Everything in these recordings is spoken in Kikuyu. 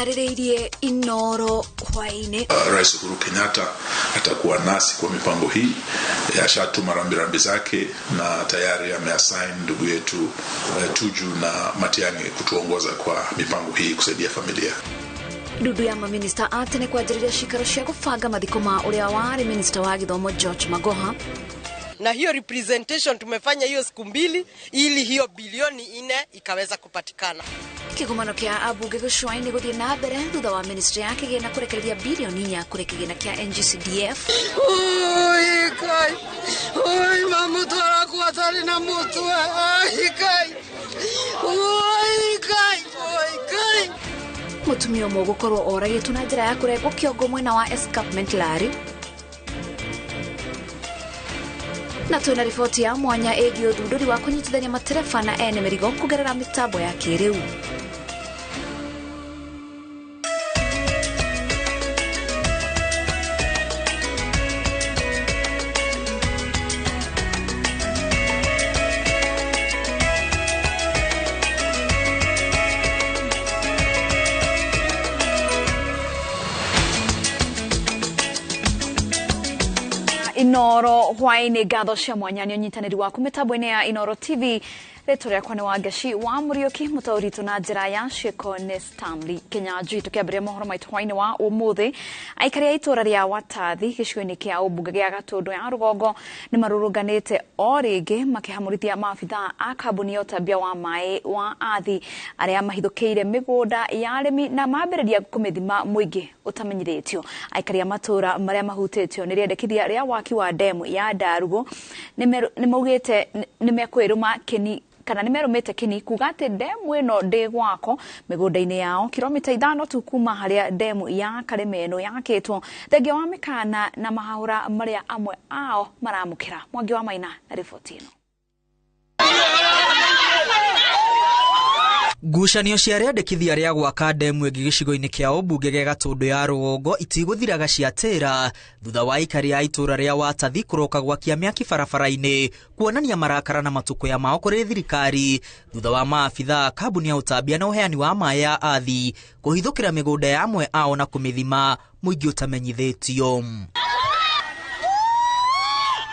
Ĩharĩrĩirie Inoro hwaĩ-inĩ. Rais Uhuru Kenyatta atakuwa nasi kwa mipango hii, ashatuma rambirambi zake na tayari ameassign ndugu yetu Tuju na Matiang'i kutuongoza kwa mipango hii kusaidia familia. Ndundu ya maminista a tene kwanjĩrĩria cikaro cia gũbanga mathiko ma ũrĩa warĩ minista wa gĩthomo George Magoha. Na hiyo representation tumefanya hiyo siku mbili ili hiyo bilioni 4 ikaweza kupatikana. Kĩgomano kĩa ambunge gĩcũa-inĩ gũthiĩ na mbere thutha wa ministry ya kĩgĩna kũrekereria bilioni 4 kũrĩ kĩgĩna kĩa NGCDF. Oi Ngai, oi mamutwara kwatarĩ na mũtwe, oi Ngai, oi Ngai, oi Ngai. Mũtumia ũmwe gũkorwo oragĩtwo na njĩra ya kũrengwo kĩongo mwena wa Escarpment Lari. Na twĩna riboti ya mwanya ĩgiĩ ũthundũri wa kũnyitithania matereba na ene mĩrigo kũgerera mĩtambo ya kĩrĩu. Inoro hwaĩ-inĩ, ngatho cia mwanya nĩ ũnyitanĩri waku mĩtambo-inĩ ya Inoro TV. Rĩtwa rĩakwa nĩ Wangeci wa Mũriũki, mũtaũri na njĩra ya ciĩko nĩ Stanley Kinyanjui. Tũkĩambĩrĩria mohoro maitũ hwaĩ-inĩ wa ũmũthĩ, aikari a itũũra rĩa Watathi gĩcigo-inĩ kĩa ũmbunge gĩa Gatũndũ ya rũgongo nĩ marũrũnganĩte o rĩngĩ makĩhamũrithia maabithaa a kambuni ya ũtambia wa maĩ wa Athi arĩa mahithũkĩire mĩgũnda ya arĩmi na mambĩrĩria kũmĩthima mũingĩ ũtamenyithĩtio. Aikari a matũũra marĩa mahutĩtio nĩ rĩendekithia rĩa waki wa ndemu ya Ndarugo nĩ maugĩte nĩ mekwĩrũma kĩni kana nĩ merũmĩte kĩni kuga atĩ ndemu ĩno ndĩgwakwo mĩgũnda-inĩ yao kilomita 5 tu kuma harĩa ndemu ya Karĩma ĩno yakĩtwo, thengia wa mĩkana na mahahũra marĩa amwe ao maramũkĩra. Mwangi wa Maina na riboti ĩno. Ngucanio cia rĩandĩkithia rĩa gwaka ndemu ĩngĩ gĩcigo-inĩ kĩa ũmbunge gĩa Gatũndũ ya rũgongo itigũthiraga ciatĩra thutha wa aikari a itũũra rĩa Watathi kũroka gwakia mĩaki barabara-inĩ kuonania marakara na matukũya mao kũrĩ thirikari thutha wa maabithaa kambuni ya ũtambia na ũheani wa maĩ ya Athi kũhithũkĩra mĩgũnda ya amwe ao na kũmĩthima mũingĩ ũtamenyithĩtio.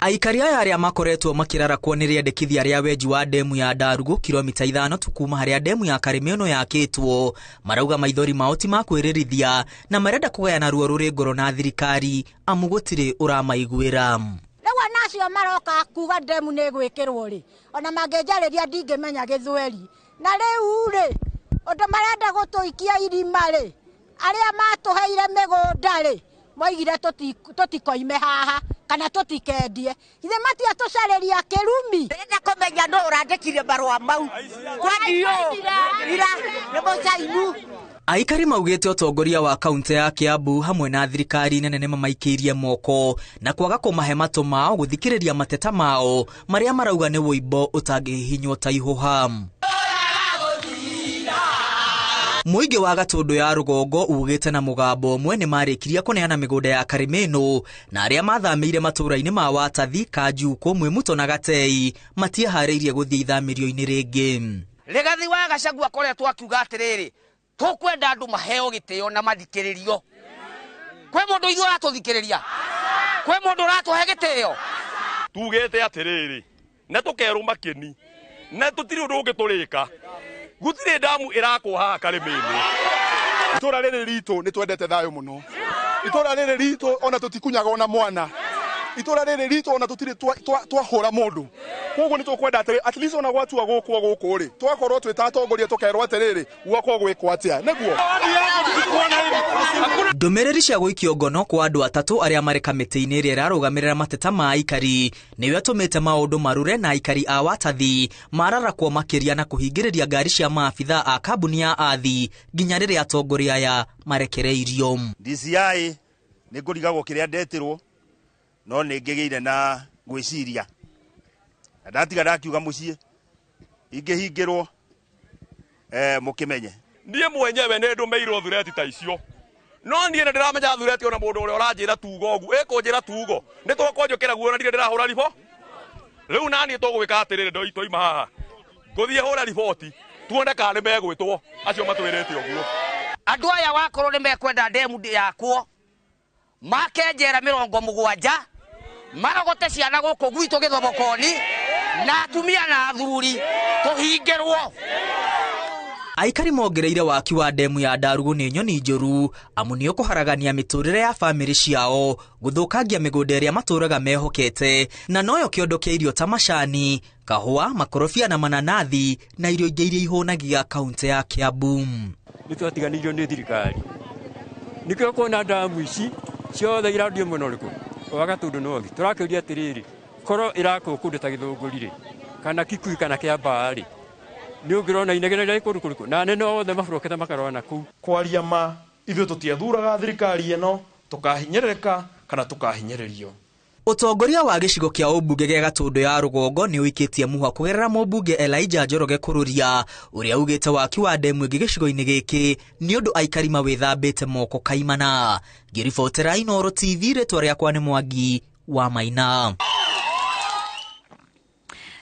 Aikari aya arĩa makoretwo makĩrarakwo nĩ rĩendekithia rĩa wenji wa ndemu ya Ndarugu kilomita 5 tu kuma harĩa ndemu ya Karĩma ĩno yakĩtwo marauga maithori mao ti ma kwĩrĩrithia na marenda kũgayana ruo rũrĩ ngoro na thirikari amu gũtirĩ ũramaiguĩra. Rĩu ona acio maroka kuga ndemu nĩ ĩgwĩkĩrwo rĩ, ona mangĩnjarĩria ndingĩmenya gĩthweri. Na rĩu rĩ, ũndũ marenda gũtũikia irima rĩ, arĩa matũheire mĩgũnda rĩ, moigire tũtikoime haha kana tũtikendie. Ithe matiatũcarĩria kĩrumi. Ndĩrenda kũmenya nũ ũrandĩkire marũa mau. Kwani ira nĩ mũcainu. Aikari maugĩte ũtongoria wa kaunti ya Kiambu hamwe na thirikari nene nĩ mamaikĩirie moko na kwaga kũmahe matũ mao gũthikĩrĩria mateta mao marĩa marauga nĩ wũimbo ũtangĩhihinywo ta ihũha. Mũingĩ wa Gatũndũ ya rũgongo ugĩte na mũgambo ũmwe nĩ marĩkirie kũneana mĩgũnda ya Karĩma ĩno na arĩa mathamĩire matũũra-inĩ ma Watathi, Kanjukũ, Mwĩmuto na Gatei matiĩharĩirie gũthiĩ ithamĩrio-inĩ rĩngĩ. Rigathi wa Gachagua akoretwo akiuga atĩrĩrĩ, tũkwenda andũ maheo gĩtĩo na mathikĩrĩrio. Kwĩ mũndũ ithuĩ ũratũthikĩrĩria? Kwĩ mũndũ ũratũhe gĩtĩo? Tugĩte atĩrĩrĩ, na tũkerũma kĩni, na tũtirĩ ũndũ ũngĩ tũrĩka. Gũtirĩ ndamu ĩrakwo haha Karĩma-inĩ. Itũũra rĩrĩ ritũ nĩ twendete thayũ mũno. Itũũra rĩrĩ ritũ ona tũtikunyaga ona mwana. Itũũra rĩrĩ ritũ ona tũtirĩ twahũra mũndũ. Koguo nĩ tũkwenda atĩrĩ, at least ona gwatua gũkwo gũkũ rĩ, twakorwo twĩ ta atongoria tũkerwo atĩrĩrĩ, gwakwo gwĩkwo atĩa, nĩguo. Ndũmĩrĩri cia gũikio ngono kwa andũ atatũ arĩa marĩ kamĩtĩ-inĩ ĩrĩa ĩrarũgamĩrĩra mateta ma aikari nĩyo ĩtũmĩte maũndũ marure na aikari a Watathi mararakwo makĩria na kũhingĩrĩria ngari cia maabithaa a kambuni ya Athi nginya rĩrĩa atongoria aya marekereirio. DCI nĩ ngũrigagwo kĩrĩa ndetirwo no nĩ ngĩgĩire na gwĩciria na ndatiga ndakiuga mũciĩ ingĩhingĩrwo mũkĩmenye. Niĩ mwenyewe nĩ ndũmĩirwo thureti ta icio. No niĩ nĩ ndĩramenya thureti ona mũndũ ũrĩa ũranjĩra tugo ũguo, ĩkũnjĩra tugo. Nĩ tũkũnjũkĩra guo na ndirĩ ndĩrahũra ribo. Rĩu naniĩ tũgwĩka atĩrĩrĩ, twaima haha. Ngũthiĩ hũre riboti, tuone kana nĩ megwĩtwo acio matwĩrĩte ũguo. Andũ aya wakorwo nĩ mekwenda ndemu yakwo make njera 70 marogote ciana gũkũ gwitũ gĩthomokoni na atumia na athuri tũhingĩrwo. Aikari mongereire waki wa ndemu ya Ndarugu nĩ nyoni njũru amu nĩ ũkũharagania mĩtũrĩre ya bamĩrĩ ciao, gũthũkangia mĩgũnda ĩrĩa matũraga mehokete, na noyo kĩondo kĩa irio ta macani, kahũa, makorobia na mananathi na irio ingĩ iria ihũnagia kaunti ya Kiambu. Nĩ twatiganĩirio nĩ thirikari, nĩkĩo kuona ndamu ici ciothe irandio mwena ũrĩkũ wa Gatundu North. Tũrakĩũria atĩrĩrĩ, korwo ĩrakwo kũndũ ta Gĩthũngũri rĩ, kana Kikuyu kana Kĩambaa rĩ, nĩ ũngĩrona inegene rĩa kũndũ kũrĩkũ na anene othe maburokete makarora na kũu. Kwaria ma, ithuĩ tũtiathuraga thirikari ĩno, tũkahinyĩrĩrĩka kana tũkahinyĩrĩrio. Ũtongoria wa gĩcigo kĩa ũmbunge gĩa Gatũndũ ya rũgongo nĩ ũikĩtie mũhwa kũgerera mũmbunge Elijah Njoroge Kũrũria ũrĩa ugĩte waki wa ndemu ĩngĩ gĩcigo-inĩ gĩkĩ nĩ ũndũ aikari mawĩthambĩte moko kaimana. Ngĩribotera Inooro TV, rĩtwa rĩakwa nĩ Mwangi wa Maina.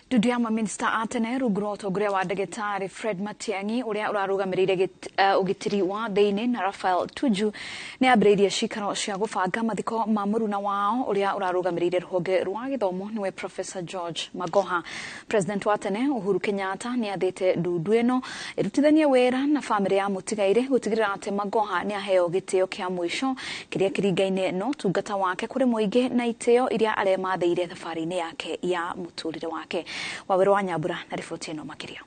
Ndundu ya maminista a tene rungu rwa ũtongoria wa ndagĩtarĩ Fred Matiang'i ũrĩa ũrarũgamĩrĩire ũgitĩri wa thĩinĩ na Raphael Tuju nĩ ambĩrĩirie cikaro cia gũbanga mathiko ma mũruna wao ũrĩa ũrarũgamĩrĩire rũhonge rwa gĩthomo nĩwe Professor George Magoha. President wa tene Uhuru Kenyatta nĩ athĩte ndundu ĩno ĩrutithanie wĩra na bamĩrĩ ya mũtigairĩ gũtigĩrĩra atĩ Magoha nĩ aheo gĩtĩo kĩa mũico kĩrĩa kĩringaine na ũtungata wake kũrĩ mũingĩ na itĩo iria aremathĩire thabarĩ-inĩ yake ya mũtũrĩre wake. Wawero wa Nyambura na riboti ĩno makĩria.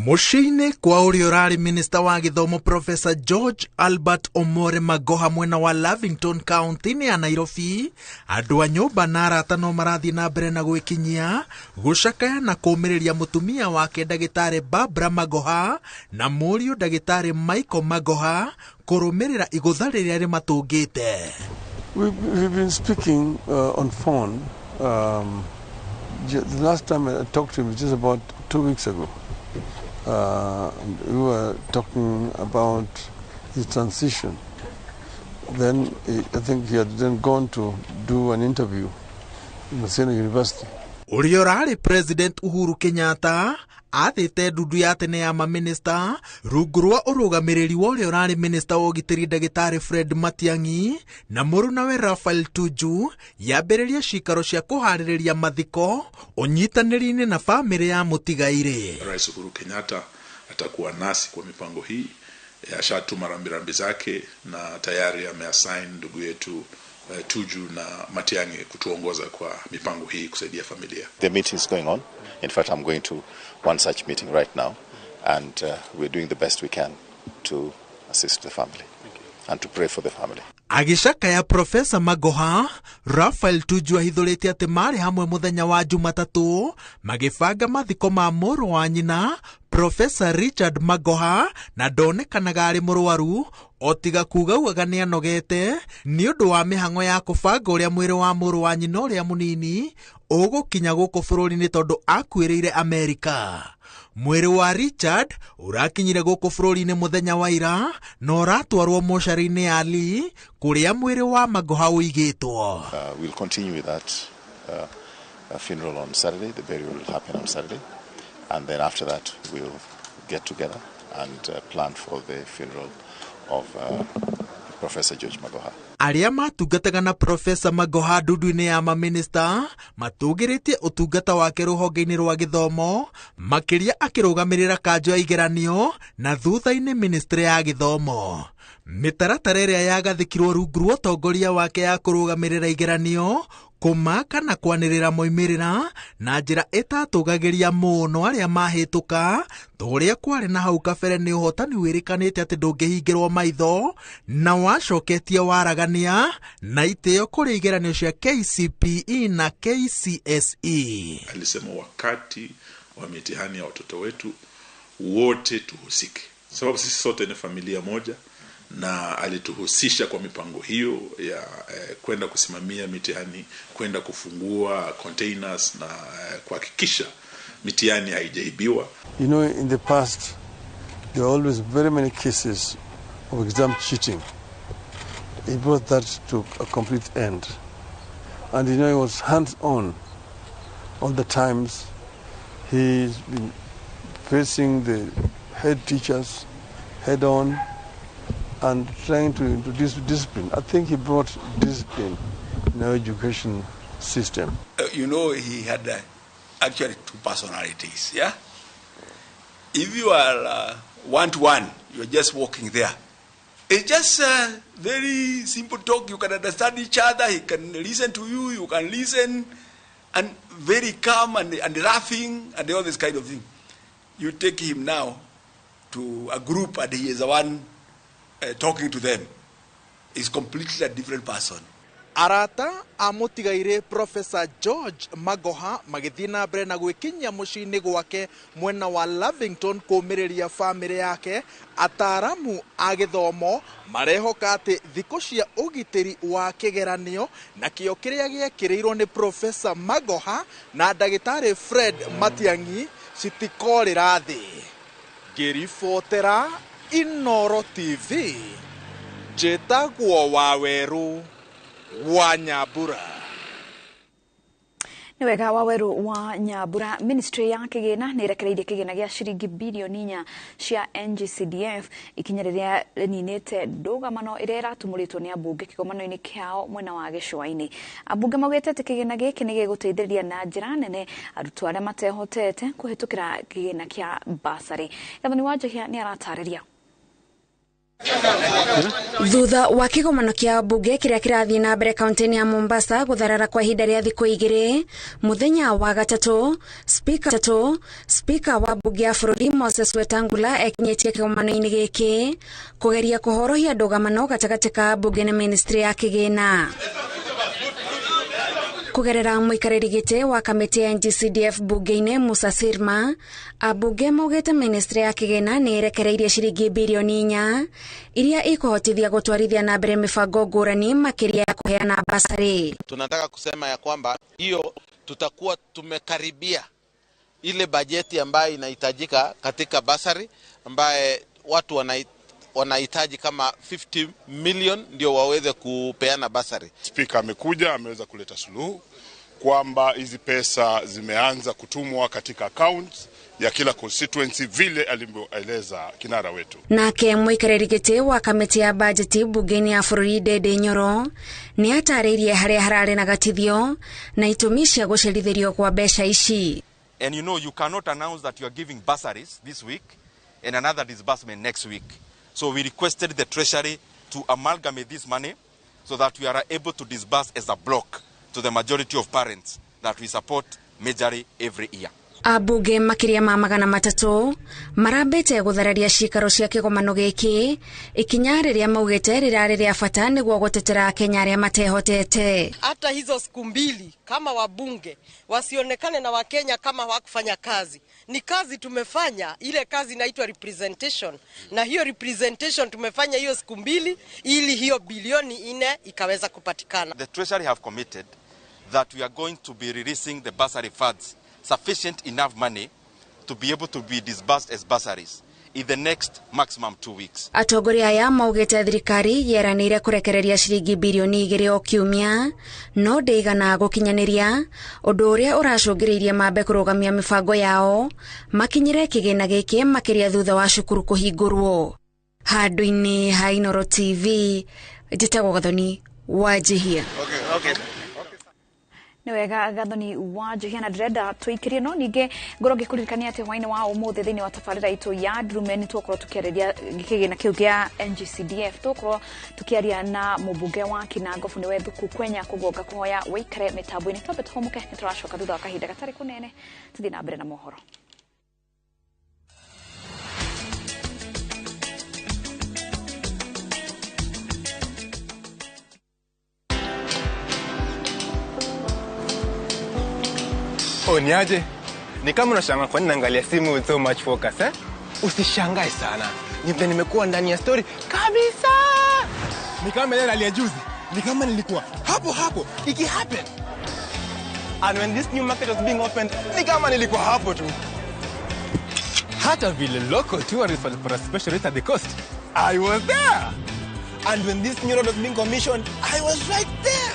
Mũciĩ-inĩ kwa ũrĩa ũrarĩ minista wa gĩthomo Professor George Albert Omore Magoha mwena wa Lavington County-inĩ ya Nairobi, andũ a nyũmba na arata no marathiĩ na mbere na gwĩkinyia gũcakaya na kũũmĩrĩria mũtumia wake ndagĩtarĩ Barbara Magoha na mũriũ ndagĩtarĩ Michael Magoha kũrũmĩrĩra igũtha rĩrĩa rĩmatũngĩte. We've been speaking on phone. The last time I talked to him was just about 2 weeks ago. And we were talking about his transition. Then I think he had then gone to do an interview in Maseno University. Ũrĩa ũrarĩ President Uhuru Kenyatta athĩte ndundu ya tene ya maminista rungu rwa ũrũgamĩrĩri wa ũrĩa ũrarĩ minista wa ũgitĩri ndagĩtarĩ Fred Matiang'i na mũrunawe Raphael Tuju yambĩrĩrie cikaro cia kũharĩrĩria mathiko ũnyitanĩri-inĩ na bamĩrĩ ya mũtigairĩ. Rais Uhuru Kenyatta atakuwa nasi kwa mipango hii, ashatuma rambirambi zake na tayari ameassign ndugu yetu Tuju na Matiang'i kutuongoza kwa mipango hii kusaidia familia. The meeting is going on. In fact, I'm going to one such meeting right now, and we're doing the best we can to assist the family and to pray for the family. Agĩcakaya Profesa Magoha, Raphael Tuju ahithũrĩtie atĩ marĩ hamwe mũthenya wa Jumatatũ magĩbanga mathiko ma mũrũ wa nyina Profesa Richard Magoha na ndonekanaga arĩ mũrwaru o tiga kuga ugaga nĩanogete nĩ ũndũ wa mĩhang'o ya kũbanga ũrĩa mwĩrĩ wa mũrũ wa nyina ũrĩa mũnini ũgũkinya gũkũ bũrũri-inĩ tondũ akuĩrĩire Amerika. Mwĩrĩ wa Richard ũrakinyire gũkũ bũrũri-inĩ mũthenya wa ira na ũratwarwo mocarĩ-inĩ ya Lee kũrĩa mwĩrĩ wa Magoha ũigĩtwo. We'll continue with that funeral on Saturday. The burial will happen on Saturday, and then after that we'll get together and plan for the funeral of Professor George Magoha. Arĩa matungataga na Profesa Magoha ndundu-inĩ ya maminista matũgĩrĩtie ũtungata wake rũhonge-inĩ rwa gĩthomo makĩria akĩrũgamĩrĩra kanjũ ya igeranio na thutha-inĩ ministry ya gĩthomo. Mĩtaratara ĩrĩa yagathĩkirwo rungu rwa ũtongoria wake ya kũrũgamĩrĩra igeranio kũmaka na kwanĩrĩra moimĩrĩra na njĩra ĩtatũgagĩria mũno arĩa mahĩtũka ta ũrĩa kwarĩ na hau kabere nĩ ũhotani wĩrĩkanĩte atĩ ndũngĩhingĩrwo maitho na wacoketie waragania na itĩo kũrĩ igeranio cia KCPE na KCSE. Alisema wakati wa mitihani ya watoto wetu wote tuhusike, sababu sisi sote ni familia moja, na alituhusisha kwa mipango hiyo ya kwenda kusimamia mitihani, kwenda kufungua containers na kuhakikisha mitihani haijaibiwa. You know, in the past there were always very many cases of exam cheating. He brought that to a complete end. And you know, he was hands-on all the times. He's been facing the head teachers head on and trying to introduce discipline. I think he brought discipline in our education system. You know, he had actually two personalities, yeah? If you are one-to-one, you're just walking there. It's just a very simple talk. You can understand each other. He can listen to you. You can listen. And very calm and laughing and all this kind of thing. You take him now to a group and he is the one talking to them. He's completely a different person. Arata a mũtigairĩ Professor George Magoha magĩthiĩ na mbere na gwĩkinyia mũciĩ-inĩ gwake mwena wa Lavington kũũmĩrĩria bamĩrĩ yake. Ataaramu a gĩthomo marehoka atĩ thikũ cia ũgitĩri wa kĩgeranio na kĩo kĩrĩa gĩekĩrĩirwo nĩ Professor Magoha na ndagĩtarĩ Fred Matiang'i citikorĩra thĩ. Ngĩribotera Inooro TV, njĩtagwo Wawerũ wa Nyambura. Nĩ wega Waweru wa Nyambura. Ministry ya kĩgĩna nĩ ĩrekereirie kĩgĩna gĩa ciringi bilioni 4 cia NGCDF, ikinya rĩrĩa rĩninĩte ndũgamano ĩrĩa ĩratumũrĩtwo nĩ ambunge kĩgomano-inĩ kĩao mwena wa gĩcũa-inĩ. Ambunge maugĩte atĩ kĩgĩna gĩkĩ nĩ gĩgũteithĩrĩria na njĩra nene arutwo arĩa matehotete kũhĩtũkĩra kĩgĩna kĩa basarĩ. Gathoni wa Njehia nĩ aratarĩria. Thutha wa kĩgomano kĩa mbunge kĩrĩa kĩrathiĩ na mbere kaunti-inĩ ya Mombasa gũtharara kwa ihinda rĩa thikũ 2 mũthenya wa gatatũ, Spika wa mbunge ya bũrũri Moses Wetangula ekinyĩtie kĩgomano-inĩ gĩkĩ kũgeria kũhorohia ndũgamano gatagatĩ ka mbunge na ministry ya kĩgĩna. Kũgerera mũikarĩri gĩtĩ wa kamĩtĩ ya NGCDF bunge-inĩ Musa Sirma, ambunge maugĩte ministry ya kĩgĩna nĩ ĩrekereirie ciringi bilioni 4 iria ikũhotithia gũtwarithia na mbere mĩbango ngũrani makĩria ya kũheana basarĩ. Tunataka kusema ya kwamba hiyo tutakuwa tumekaribia ile bajeti ambayo inahitajika katika basari, ambaye watu wanahitaji kama 50 million ndio waweze kupeana basari. Spika amekuja, ameweza kuleta suluhu kwamba hizi pesa zimeanza kutumwa katika accounts ya kila constituency vile alivyoeleza kinara wetu. Nake mũikarĩri gĩtĩ wa kamĩtĩ ya bajeti bungeni ya bũrũri Ndindi Nyoro nĩ atarĩirie harĩa hararĩ na gatithio na itũmi cia gũcerithĩrio kwa mbeca ici. And you know you cannot announce that you are giving bursaries this week and another disbursement next week. So we requested the Treasury to amalgamate this money so that we are able to disburse as a block to the majority of parents that we support majorly every year. Ambunge makĩria ma 300 marambĩte gũthararia cikaro cia kĩgomano gĩkĩ, ikinya rĩrĩa maugĩte rĩrarĩ rĩa bata nĩguo gũtetera Akenya arĩa matehotete. Hata hizo siku 2 kama wabunge wasionekane na Wakenya kama hawakufanya kazi. Ni kazi tumefanya, ile kazi inaitwa representation, na hiyo representation tumefanya hiyo siku 2 ili hiyo bilioni 4 ikaweza kupatikana. The Treasury have committed that we are going to be releasing the bursary funds, sufficient enough money to be able to be disbursed as bursaries in the next maximum 2 weeks. Atongoria aya maugĩte thirikari yeranĩire kũrekereria ciringi bilioni 2 o kiumia no ndĩigana gũkinyanĩria, ũndũ ũrĩa ũracũngĩrĩirie mambe kũrũgamia mĩbango yao makinyĩre kĩgĩna gĩkĩ makĩria thutha wa cukuru kũhingũrwo. Handũ-inĩ ha Inooro TV, njĩtagwo Gathoni wa Njihia. Okay. Nĩ wega Gathoni wa Njihia, na ndĩrenda tũikĩrie no ningĩ ngorwo ngĩkũririkania atĩ hwaĩ-inĩ wa ũmũthĩ thĩinĩ wa tabarĩra itũ ya Ndurume nĩ tũgũkorwo tũkĩarĩria kĩgĩna kĩu kĩa NGCDF. Tũgũkorwo tũkĩaria na mũmbunge wa Kinangofu nĩwe Thuku Kwenya, koguo ngakũhoya wĩikare mĩtambo-inĩ. Twambe tũhũmũke, nĩ tũracoka thutha wa kahinda gatarĩ kũnene tũthiĩ na mbere na mohoro. Oh, niaje? Ni kama unashangaa kwa nini naangalia simu with so much focus, eh? Usishangae sana. Ni vile nimekuwa ndani ya story kabisa. Ni kama ile ya juzi. Ni kama nilikuwa hapo hapo iki happen. And when this new market was being opened, ni kama nilikuwa hapo tu. Hata vile local tourists walipata special rate at the coast, I was there. And when this new road was being commissioned, I was right there.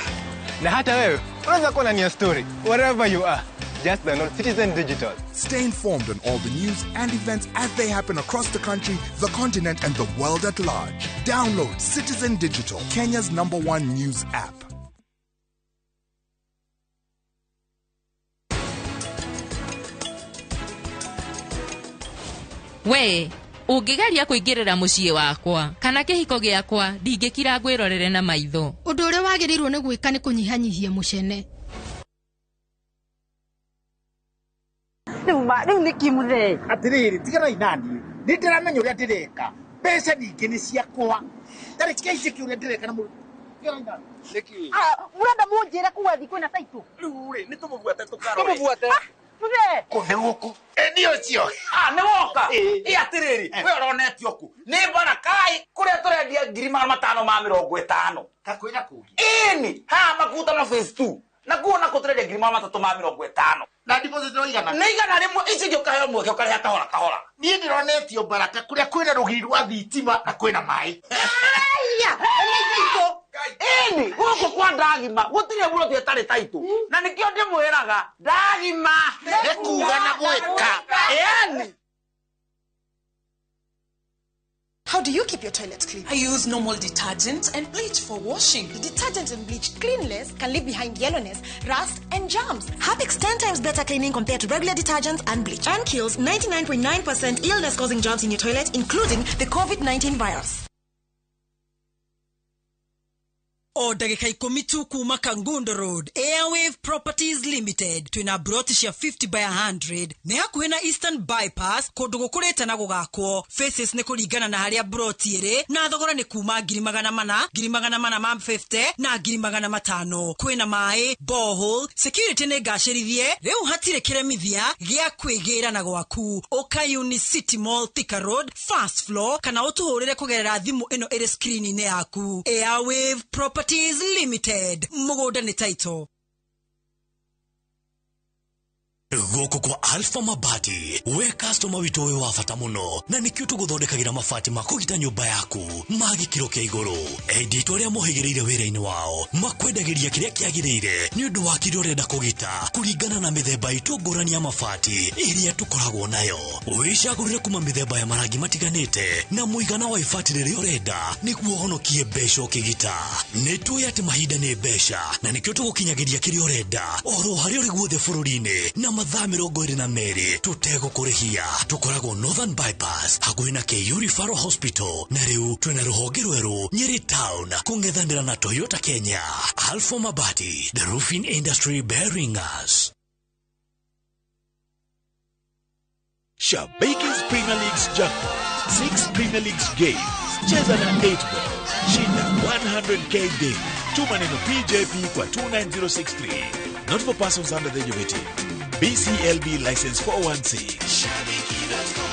Na hata wewe unaweza kuwa ndani ya story wherever you are. Just download Citizen Digital. Stay informed on all the news and events as they happen across the country, the continent, and the world at large. Download Citizen Digital, Kenya's number one news app. We ũngĩgeria kũingĩrĩra mũciĩ wakwa kana kĩhiko gĩakwa, ndingĩkira ngwĩrorere na maitho. Ũndũ ũrĩa wagĩrĩirwo nĩ gwĩka nĩ kũnyihanyihia mũcene. Rĩu ma rĩu nĩ kĩ mũthee? Atĩrĩrĩ, tiganai naniĩ, nĩ ndĩramenya ũrĩa ndĩreka. Mbeca ningĩ nĩ ciakwa, tarĩ njĩke ũrĩa ndĩreka na mũndũ. Tiganai naniĩ. Nĩkĩ? Mũrenda mũnjĩre kuga thi kwĩna taitũ? Rĩu rĩ, nĩ tũmũbuate tũkarore. Tũmũbuate. Mũthee. Kũ nĩ gũkũ? Ĩ nĩ ũcio. Ah, nĩ woka. Ĩ atĩrĩrĩ, we ũronetio kũ? Nĩ Barakai kũrĩa tũrendia 550,000. Kakwĩna kũngĩ? Ĩni, haha Makutano phase 2. Na kuo nako tũrendia 350,000. Na deposit no igana? Nĩ 100, ici ingĩ ũkaheo mweke ũkarĩha kahora kahora. Niĩ ndĩronetio Baraka kũrĩa kwĩna rũgiri rwa thitima na kwĩna maĩ. Aya, nĩ taitũ. Ĩni, gũkũ kwa Ndagima gũtirĩ buroti ĩtarĩ taitũ, na nĩkĩo ndĩmwĩraga Ndagima nĩ kuga na gwĩka. Ĩni. How do you keep your toilet clean? I use normal detergent and bleach for washing. The detergent and bleach clean less can leave behind yellowness, rust, and germs. Harpic's 10 times better cleaning compared to regular detergents and bleach, and kills 99.9% illness-causing germs in your toilet, including the COVID-19 virus. O ndagĩka 10 tu kuma Kangundo Road, Airwave Properties Limited twĩna broti cia 50 by 100, nĩ hakuhĩ na Eastern Bypass, kũndũ gũkũrĩte na gũgakwo. Faces nĩ kũringana na harĩa broti ĩrĩ, na thogora nĩ kuma 400,000, 450,000 na 500,000. Kwĩna maĩ, borehole, security nĩ ngacĩrithie, rĩu hatirĩ kĩremithia gĩa kwĩgĩra na gwaku. Ũka Unicity Mall, Thika Road, first floor, kana ũtũhũrĩre kũgerera thimũ ĩno ĩrĩ screen-inĩ yaku. Airwave Properties Limited, mũgũnda nĩ title. Gũkũ kwa Alpha Mabati, we customer witũ wĩ wa bata mũno, na nĩkĩo tũgũthondekagĩra mabati ma kũgita nyũmba yaku ma gĩkĩro kĩa igũrũ. Endia itũ arĩa mohĩgĩrĩire wĩra-inĩ wao makwendagĩria kĩrĩa kĩagĩrĩire nĩ ũndũ wa kĩrĩa ũrenda kũgita kũringana na mĩthemba itũ ngũrani ya mabati ĩrĩa tũkoragwo nayo. Wĩcagũrĩre kuma mĩthemba ya marangi matiganĩte na mũigana wa ibati rĩrĩa ũrenda nĩguo ũhonokie mbeca ũkĩgita. Nĩ tũĩ atĩ mahinda nĩ mbeca, na nĩkĩo tũgũkinyagĩria kĩrĩa ũrenda oro harĩa ũrĩ guothe bũrũri-inĩ na mathaa 22 tũtegũkũrĩhia. Tũkoragwo Northern Bypass hakuhĩ na KU Referral Hospital, na rĩu twĩna rũhonge rwerũ Nyeri Town kũng'ethanĩra na Toyota Kenya. Alpha Mabati, the roofing industry bearing us. Shabiki's Premier League's jackpot. 6 Premier Leagues games. Cheza na 8 ball. Shinda 100K daily. Tuma neno PJP kwa 29063. Not for persons under the age of 18. BCLB license 416. Shabiki.com.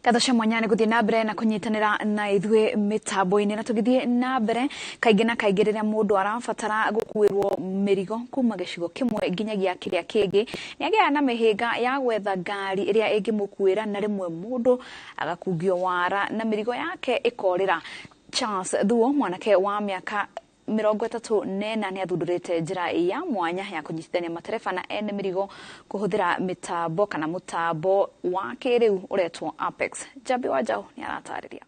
Ngatho cia mwanya nĩ gũthiĩ na mbere na kũnyitanĩra na ithuĩ mĩtambo-inĩ, na tũgĩthiĩ na mbere, kaingĩ na kaingĩ rĩrĩa mũndũ arabatara gũkuĩrwo mĩrigo kuma gĩcigo kĩmwe nginyagia kĩrĩa kĩngĩ, nĩ agĩaga na mĩhĩnga ya gwetha ngari ĩrĩa ĩngĩmũkuĩra, na rĩmwe mũndũ agakungio wara na mĩrigo yake ĩkorĩra. Charles Thuo, mwanake wa mĩaka 34, nĩ athundũrĩte njĩra ya mwanya ya kũnyitithania matereba na ene mĩrigo kũhũthĩra mĩtambo kana mũtambo wa kĩrĩu ũretwo Apex. Njambi wa Njaũ nĩ aratarĩria.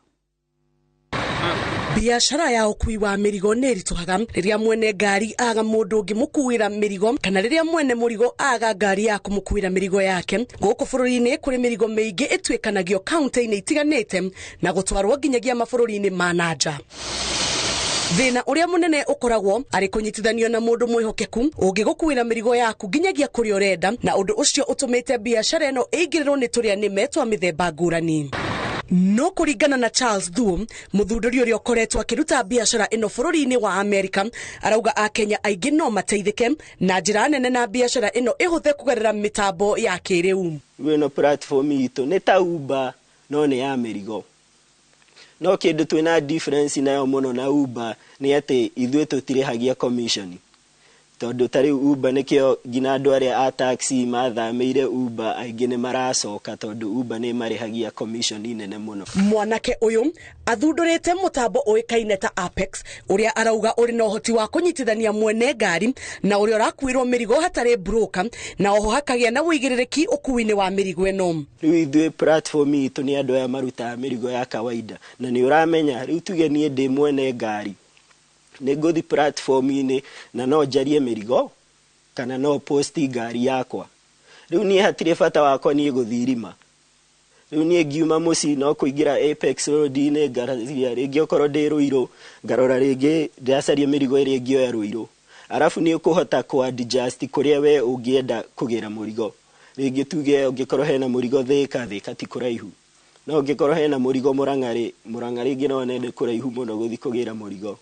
Biacara ya ũkui wa mĩrigo nĩ ĩritũhaga rĩrĩa mwene ngari aga mũndũ ũngĩmũkuĩra mĩrigo, kana rĩrĩa mwene mũrigo aga ngari ya kũmũkuĩra mĩrigo yake. Gũkũ bũrũri-inĩ kũrĩ mĩrigo mĩingĩ ĩtuĩkanagio kaunti-inĩ itiganĩte na gũtwarwo nginyagia mabũrũri-inĩ ma na nja. Thĩna ũrĩa mũnene ũkoragwo arĩ kũnyitithanio na mũndũ mwĩhokeku ũngĩgũkuĩra mĩrigo yaku nginyagia kũrĩa ũrenda, na ũndũ ũcio ũtũmĩte biacara ĩno ĩingĩrĩrwo nĩ tũrĩa nĩme twa mĩthemba ngũrani. No kũringana na Charles Thuo, mũthundũri ũrĩa ũkoretwo akĩruta biacara ĩno bũrũri-inĩ wa Amerika, arauga Akenya aingĩ no mateithĩke na njĩra nene na biacara ĩno ĩhũthe kũgerera mĩtambo ya kĩrĩu. Ĩno platform itũ nĩ ta Uber no nĩ ya mĩrigo. No kĩndũ twĩna difference nayo mũno na Uber nĩ atĩ ithuĩ tũtirĩhagia commission. Tondũ ta rĩu Uber nĩkĩo nginya andũ arĩa a taxi mathamĩire Uber aingĩ nĩ maracoka tondũ Uber nĩ marĩhagia commission nene mũno. Mwanake ũyũ athundũrĩte mũtambo ũĩkaine ta Apex ũrĩa arauga ũrĩ na ũhoti wa kũnyitithania mwene ngari na ũrĩa ũrakuĩrwo mĩrigo hatarĩ broker, na oho hakagĩa na ũigĩrĩrĩki ũkuui-inĩ wa mĩrigo ĩno. Rĩu ithuĩ platform itũ nĩ andũ aya marutaga mĩrigo ya kawaida, na nĩ ũramenya rĩu tuge niĩ ndĩ mwene ngari nĩ ngũthi platform-inĩ na no njarie mĩrigo kana no posti ngari yakwa. Rĩu niĩ hatirĩ bata wakwa niĩ gũthiĩ irima. Rĩu niĩ ngiuma mũciĩ no kũingĩra Apex Road-inĩ ngararia rĩngĩ okorwo ndĩ Ruiru ngarora rĩngĩ ndĩracaria mĩrigo ĩrĩa ĩngĩoya Ruiru. Arabu nĩ ũkũhota kũ adjust kũrĩa we ũngĩenda kũgĩra mũrigo. Rĩngĩ tuge ũngĩkorwo hena mũrigo Thika, Thika ti kũraihu. No ũngĩkorwo hena mũrigo Murang'a rĩ, Murang'a rĩngĩ no nende kũraihu mũno gũthiĩ kũgĩra mũrigo.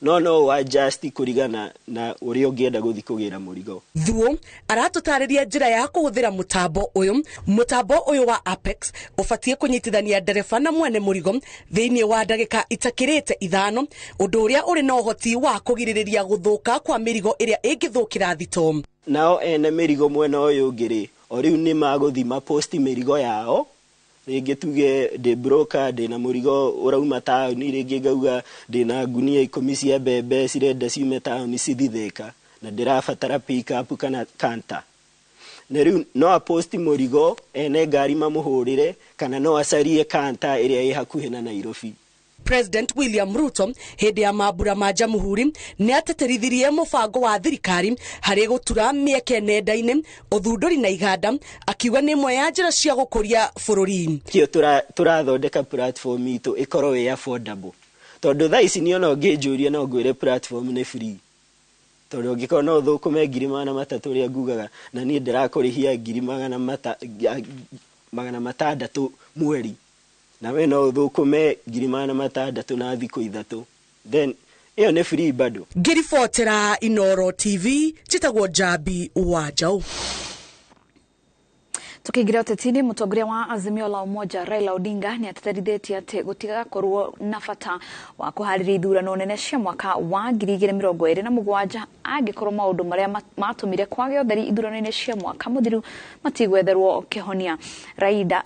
No adjust kũringana na ũrĩa ũngĩenda gũthiĩ kũgĩra mũrigo. Thuo aratũtarĩria njĩra ya kũhũthĩra mũtambo ũyũ. Mũtambo ũyũ wa Apex ũbatiĩ kũnyitithania ndereba na mwene mũrigo thĩinĩ wa ndagĩka itakĩrĩte 5, ũndũ ũrĩa ũrĩ na ũhoti wa kũgirĩrĩria gũthũka kwa mĩrigo ĩrĩa ĩngĩthũkĩra thito. Nao ene mĩrigo mwena ũyũ ũngĩ rĩ, o rĩu nĩ magũthiĩ maposti mĩrigo yao. Rĩngĩ tuge ndĩ broker ndĩna mũrigo ũrauma taũni, rĩngĩ ngauga ndĩna ngunia 10 cia mbembe cirenda ciume taũni cithiĩ Thika na ndĩrabatara pick up kana kanta. Na rĩu no aposti mũrigo ene ngari mamũhũrĩre kana no acarie kanta ĩrĩa ĩ hakuhĩ na Nairobi. President William Ruto hĩndĩ ya mambura ma Jamhuri nĩ ateterithirie mũbango wa thirikari harĩ gũtura mĩeke nenda-inĩ, ũthundũri na iganda, akiuga nĩ ĩmwe ya njĩra cia gũkũria bũrũri. Kĩo tũrathondeka platform itũ ĩkorwo ĩ affordable, tondũ thaa ici niĩ ona ũngĩnjũria no ngwĩre platform nĩ free, tondũ ũngĩkorwo no ũthũkũme 300,000 ũrĩa ngugaga na niĩ ndĩrakũrĩhia 600,000 mweri, na we no ũthũkũme 600,000 na thikũ 3, then ĩyo nĩ free bado. Ngĩribotera Inooro TV, njĩtagwo Njambi wa Njaũ. Tukiingira ũteti-inĩ, mũtongoria wa Azimio la Umoja Raila Odinga nĩ ateterithĩtie atĩ gũtigakorwo na bata wa kũharĩria ithurano nene cia mwaka wa 2027 angĩkorwo maũndũ marĩa matũmire kwage ũtheri ithurano-inĩ cia mwaka mũthiru matigwetherwo kĩhonia. Raila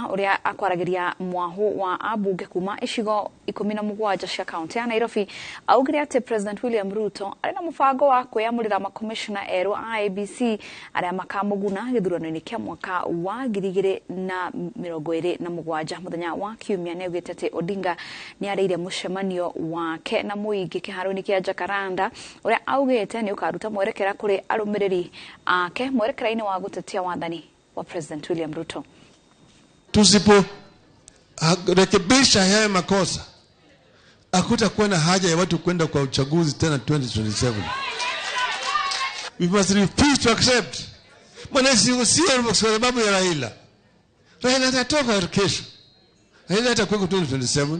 ũrĩa akwaragĩria mwahũ wa ambunge kuma icigo 17 cia kaunti ya Nairobi augire atĩ President William Ruto arĩ na mũbango wa kwĩyamũrĩra makomishona erũ a IEBC arĩa makamũguna gĩthurano-inĩ kĩa mwaka wa 2027. Mũthenya wa Kiumia nĩ augĩte atĩ Odinga nĩ arĩire mũcemanio wake na mũingĩ kĩharo-inĩ kĩa Jacaranda ũrĩa augĩte nĩ ũkaruta mwerekera kũrĩ arũmĩrĩri ake mwerekera-inĩ wa gũtetia wathani wa President William Ruto. Tusiporekebisha haya makosa, hakutakuwa na haja ya watu kwenda kwa uchaguzi tena 2027. We must refuse to accept. Mwananchi sio kwa sababu ya Raila. Raila atatoka kesho. Raila atakuwa 2027.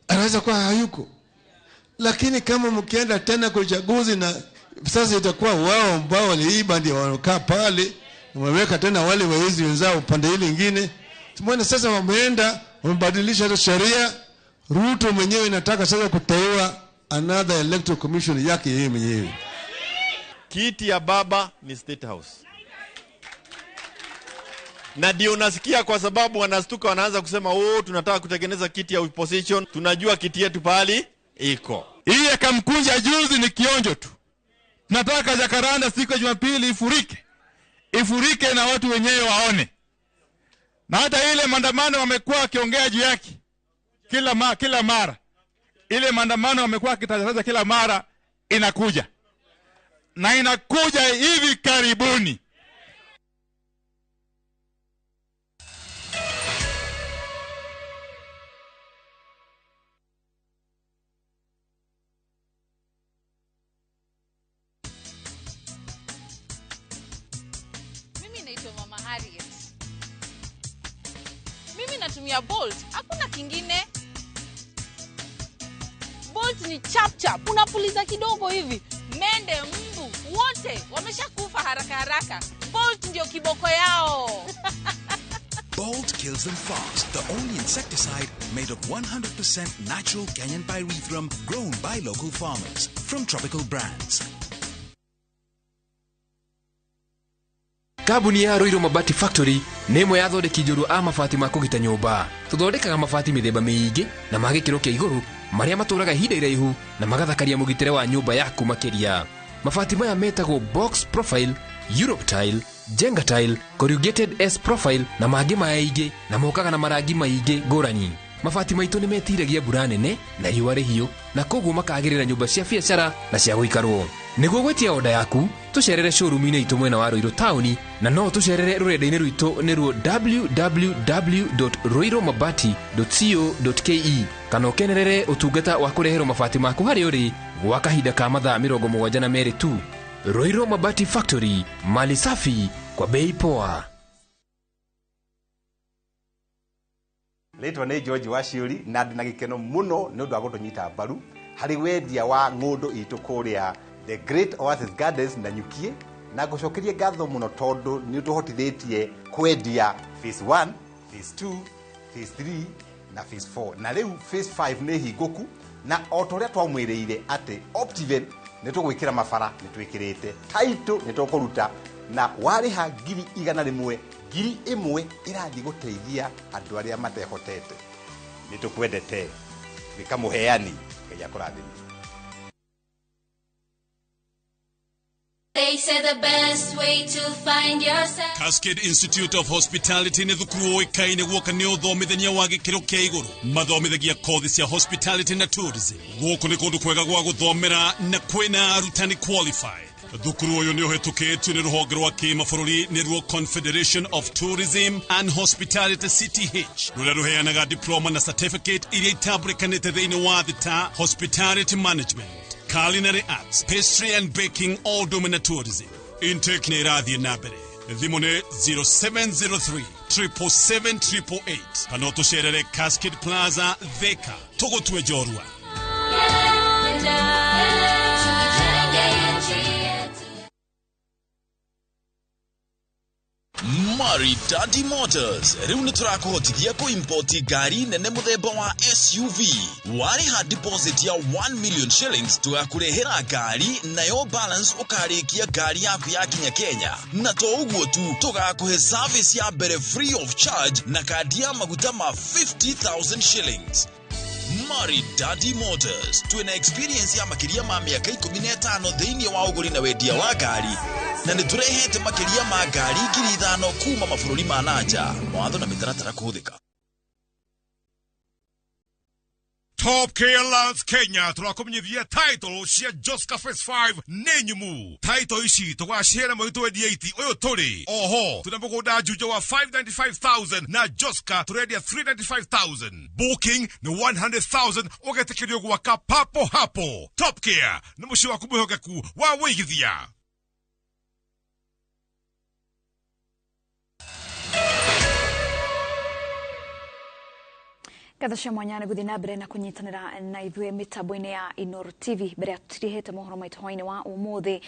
Anaweza kuwa hayuko. Lakini kama mkienda tena kwa uchaguzi na sasa itakuwa wao ambao waliiba ndio wanakaa pale na wameweka tena wale wezi wenzao upande ile nyingine. Tumeona sasa wameenda wamebadilisha hata sheria. Ruto mwenyewe anataka sasa kuteua another electoral commission yake yeye mwenyewe. Kiti ya baba ni State House. Na ndio unasikia kwa sababu wanastuka wanaanza kusema oh, tunataka kutengeneza kiti ya opposition, tunajua kiti yetu pahali iko. Hii ya Kamkunja juzi ni kionjo tu. Tunataka Jacaranda siku ya Jumapili ifurike. Ifurike na watu wenyewe waone. Na hata ile maandamano wamekuwa wakiongea juu yake kila mara. Ile maandamano wamekuwa wakitangaza kila mara inakuja. Na inakuja hivi karibuni. Mimi naitwa Mama Harriet. Mimi natumia Bolt, hakuna kingine. Bolt ni chap chap, unapuliza kidogo hivi, mende, mbu, wote wameshakufa haraka haraka. Bolt ndio kiboko yao. Bolt kills them fast, the only insecticide made of 100% natural Kenyan pyrethrum grown by local farmers from Tropical Brands. Kambuni ya Ruiru Mabati Factory nĩ ĩmwe ya athondeki njorua a mabati ma kũgita nyũmba. Tũthondekaga mabati mĩthemba mĩingĩ na ma gĩkĩro kĩa igũrũ marĩa matũraga ihinda iraihu na magathakaria mũgitĩre wa nyũmba yaku makĩria. Mabati maya metagwo box profile, Europe tile, Jenga tile, corrugated S profile na mangĩ maingĩ na mokaga na marangi maingĩ ngũrani. Mabati maitũ nĩ metiragia mbura nene na riũa rĩhiũ na koguo makagĩrĩra nyũmba cia biacara na cia gũikarwo. Nĩguo gwĩtia oda yaku, tũcerere showroom-inĩ itũ mwena wa Ruiru taũni na no tũcerere rũrenda-inĩ rwitũ nĩruo www.ruirumabati.co.ke kana ũkenerere ũtungata wa kũreherwo mabati maku harĩa ũrĩ gwa kahinda ka mathaa 72 tu. Ruiru Mabati Factory, mali safi kwa bei poa. Rĩtwa nĩ George Waciũri na ndĩ na gĩkeno mũno nĩ ũndũ wa gũtũnyita mbaru harĩ wendia wa ng'ũndũ itũ kũrĩa The Great Oasis Gardens na Nyukie, na ngũcokerie ngatho mũno tondũ nĩ ũtũhotithĩtie kwendia phase 1, phase 2, phase 3 na phase 4, na rĩu phase 5 nĩ hingũku, na o ta ũrĩa twamwĩrĩire atĩ Optiven nĩ tũgwĩkĩra mabara nĩ twĩkĩrĩte, title nĩ tũkũruta, na warĩha 100,000 1,000 ĩrathiĩ gũteithia andũ arĩa matehotete. Nĩ tũkwendete, tuĩka mũheani, Ngai akũrathime. They say the best way to find yourself. Cascade Institute of Hospitality nĩ thukuru ũĩkaine guoka nĩ ũthomithania wa gĩkĩro kĩa igũrũ. Mathomithagia kothi cia hospitality na tourism. Gũkũ nĩ kũndũ kwega gwa gũthomera na kwĩna arutani qualified. Thukuru ũyũ nĩ ũhĩtũkĩtio nĩ rũhonge rwa kĩmabũrũri nĩruo Confederation of Tourism and Hospitality CTH, rũrĩa rũheanaga diploma na certificate iria itambũrĩkanĩte thĩinĩ wa thĩ ta hospitality management, culinary arts, pastry and baking, all domain tourism. Intake nĩ ĩrathiĩ na mbere. Thimũ nĩ 0703 777 888 kana ũtũcerere Cascade Plaza Thika. Tũgũtue njorua. Maridadi Motors rĩu nĩ tũrakũhotithia kũimpoti ngari nene mũthemba wa SUV. Warĩha deposit ya 1 million shillings tũgakũrehera ngari, nayo balance ũkarĩkia ngari yaku yakinya Kenya. Na to ũguo tu, tũgakũhe service ya mbere free of charge na kandi ya maguta ma 50,000 shillings. Maridadi Motors twĩna experience ya makĩria ma mĩaka 15 thĩinĩ wa ũgũri na wendia wa ngari, na nĩ tũrehete makĩria ma ngari 5,000 kuma mabũrũri ma nanja. Mawatho na mĩtaratara kũhũthĩka. Top Care Lands Kenya tũrakũmenyithia title cia Joska Phase 5 nĩ nyumu. Title ici tũgaciheana mweri 28 ũyũ tũrĩ. Oho tũna mũgũnda Juja wa 595,000 na Joska tũrendia 395,000. Booking nĩ 100,000 ũgetĩkĩrio gwaka papo hapo. Top Care nĩ mũciĩ waku mwĩhokeku wa wĩigithia. Ngatho cia mwanya nĩ gũthiĩ na mbere na kũnyitanĩra na ithuĩ mĩtambo-inĩ ya Inooro TV. Mbere ya tũtirihĩte mohoro maitũ hwaĩ-inĩ wa ũmũthĩ,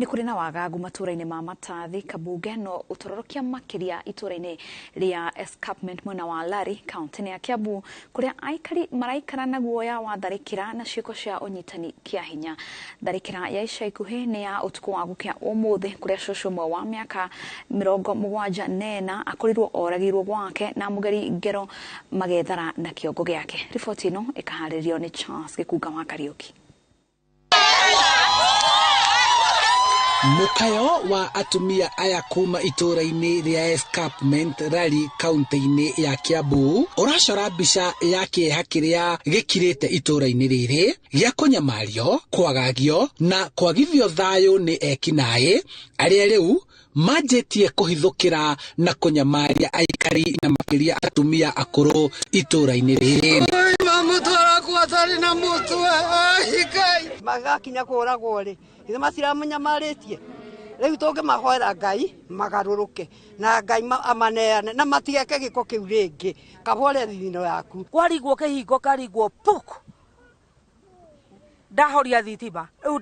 nĩ kũrĩ na wagagu matũũra-inĩ ma Matathi, Kabunge no ũtororokia makĩria itũũra-inĩ rĩa Escarpment mwena wa Lari kaunti-inĩ ya Kiambu, kũrĩa aikari maraikara na guoya wa tharĩkĩra na ciĩko cia ũnyitani kĩa hinya. Tharĩkĩra ya ica ikuhĩ nĩ ya ũtukũ wa gũkĩa ũmũthĩ, kũrĩa cũcũ ũmwe wa mĩaka 74 akorirwo oragĩirwo gwake na mũgeri ngero magethara na kĩongo gĩake. Riboti ĩno ĩkaharĩrio nĩ Charles Gĩkunga wa Kariũki. Mũkayo wa atumia aya kuma itũũra-inĩ rĩa Escarpment Rari kaunti-inĩ ya Kiambu ũracora mbica ya kĩeha kĩrĩa gĩkirĩte itũũra-inĩ rĩrĩ gĩa kũnyamario, kwagagio na kwagithio thayũ nĩ ekinaĩ arĩa rĩu manjĩtie kũhithũkĩra na kũnyamaria aikari na makĩria atumia akũrũ itũũra-inĩ rĩrĩ. Magakinya kũragwo rĩ, ithe matiramunyamarĩtie rĩu tũngĩmahoera Ngai magarũrũke na Ngai amaneane na matigeke gĩko kĩu rĩngĩ, kabore thithino yaku. Kwarigwo kĩhingo karigwo puk, ndahoria thitima rĩu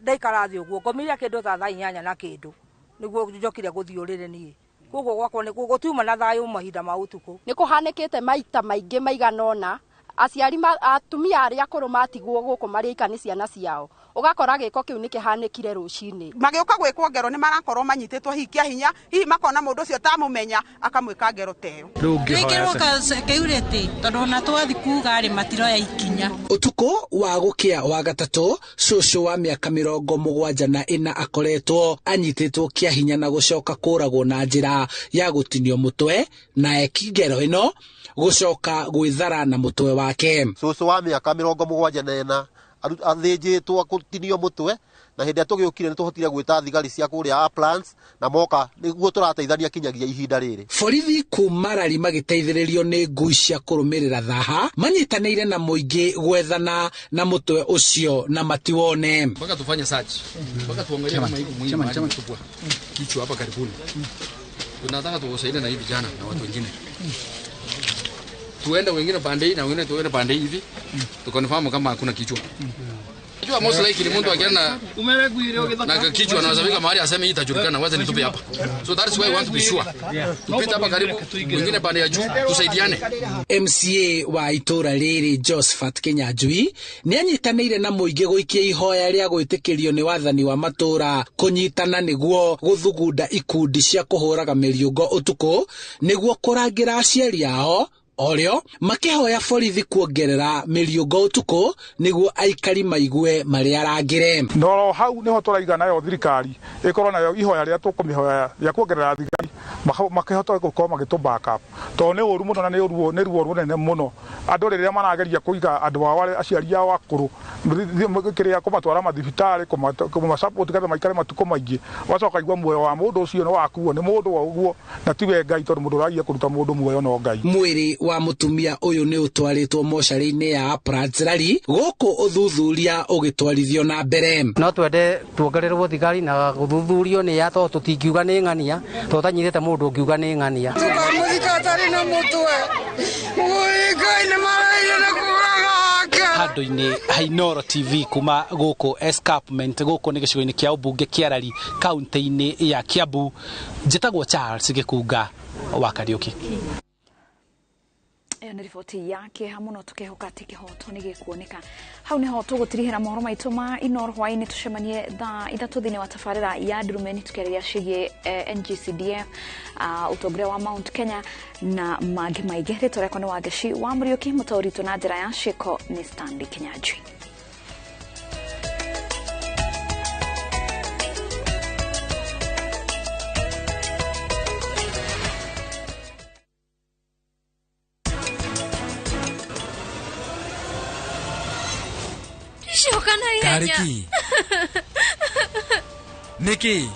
ndaikara thĩ ũguo ngomire kĩndũ ta thaa 8 na kĩndũ nĩguo njokire gũthiĩ ũrĩrĩ niĩ. Koguo gwakwa nĩ gũtiuma na thayũ mahinda ma ũtukũ. Nĩ kũhanĩkĩte maita maingĩ maigana ũna aciari atumia arĩa akũrũ matigwo gũkũ marĩ aika nĩ ciana ciao. Ũgakora gĩko kĩu nĩ kĩhanĩkire rũcinĩ. Magĩũka gwĩkwo ngero nĩ marakorwo manyitĩtwo hihi kĩa hinya, hihi makona mũndũ ũcio tamũmenya akamwĩka ngero ta ĩyo. Twĩkĩrwo ka security tondũ ona twathi kuga rĩ matiroya ikinya. Ũtukũ wa gũkĩa wa gatatũ, cũcũ wa mĩaka 74 akoretwo anyitĩtwo kĩa hinya na gũcoka kũragwo na njĩra ya gũtinio mũtwe na eki ngero ĩno gũcoka gwĩthara na mũtwe wake. Cũcũ wa mĩaka 74 athĩnjĩtwo gũtinio mũtwe, na hĩndĩ ĩrĩa tũgĩũkire nĩ tũhotire gwĩta thigari cia kũrĩa Uplands na moka nĩguo tũrateithania kinyagia ihinda rĩrĩ. Borithi kuma Rari magĩteithĩrĩrio nĩ ngui cia kũrũmĩrĩra thaha manyitanĩire na mũingĩ gwethana na mũtwe ũcio na matiwone. Mpaka tufanye search, mpaka tuangalie kama iko mwili mahali mtupwa kichwa hapa karibuni. Tunataka tuwasaidie na hivi vijana na watu wengine, tuende wengine pande hii na wengine tuende pande hivi, tukonfirm kama hakuna kichwa. Unajua most likely mtu akiona na kichwa anaweza fika mahali aseme hii itajulikana, wacha nitupe hapa. So that's why we want to be sure. Tupite hapa karibu, wengine pande ya juu, tusaidiane. MCA wa itũra rĩrĩ Josephat Kinyanjui nĩ anyitanĩire na mũingĩ gũikia ihoya rĩa gwĩtĩkĩrio nĩ wathani wa matũra kũnyitana nĩguo gũthugunda ikundi cia kũhũraga mĩriũngo ũtukũ nĩguo kũrangĩra aciari ao, orĩo makĩhoya borithi kuongerera mĩriũngo ũtukũ nĩguo aikari maigue marĩ arangĩre. No hau niho tũraiga nayo thirikari ĩkorwo nayo ihoya rĩrĩa tũkũmĩhoya rĩa kuongerera thigari makĩhota gũkorwo magĩtũ back up, tondũ nĩ ũru mũno na nĩ ruo rũnene mũno andũ rĩrĩa marageria kũiga andũ ao arĩa aciari ao akũrũ kĩrĩa kũmatwara mathibitarĩ kũmasupport getha maikare matukũ maingĩ, wacoka igua muoyo wa mũndũ ũcio nĩ wakuo nĩ mũndũ wa ũguo na tiwe Ngai, tondũ mũndũ ũragia kũruta mũndũ muoyo no Ngai. Mwĩrĩ wa mũtumia ũyũ nĩ ũtwarĩtwo mocarĩ-inĩ ya Uplands Rari gũkũ ũthuthuria ũgĩtwarithio na mbere. No twende tuongererwo thigari na gũthuthurio nĩ ya tondũ tũtingiuga nĩ ng'ania, tondũ tanyitĩte mũndũ ũngiuga nĩ ng'ania. Tũkamũthika atarĩ na mũtwe. Wũi Ngai nĩ maraire na kũraga wake. Handũ-inĩ ha Inooro TV kuma gũkũ Escarpment, gũkũ nĩ gĩcigo-inĩ kĩa ũmbunge kĩa Rari kaunti-inĩ ya Kiambu, njĩtagwo Charles Gĩkunga wa Kariũki. Ĩyo nĩ riboti ya kĩeha mũno, tũkehoka atĩ kĩhoto nĩ gĩkuoneka. Hau nĩho tũgũtirihĩra mohoro maitũ ma Inooro hwaĩ-inĩ, tũcemanie thaa 3 thĩinĩ wa tabarĩra ya Ndurumeni tũkĩarĩria ciĩgiĩ NGCDF, ũtongoria wa Mount Kenya na mangĩ maingĩ. Rĩtwa rĩakwa nĩ Wangeci wa Mũriũki, mũtaũri witũ na njĩra ya ciĩko nĩ Stanley Kinyanjui. Coka na ihenya. Niki.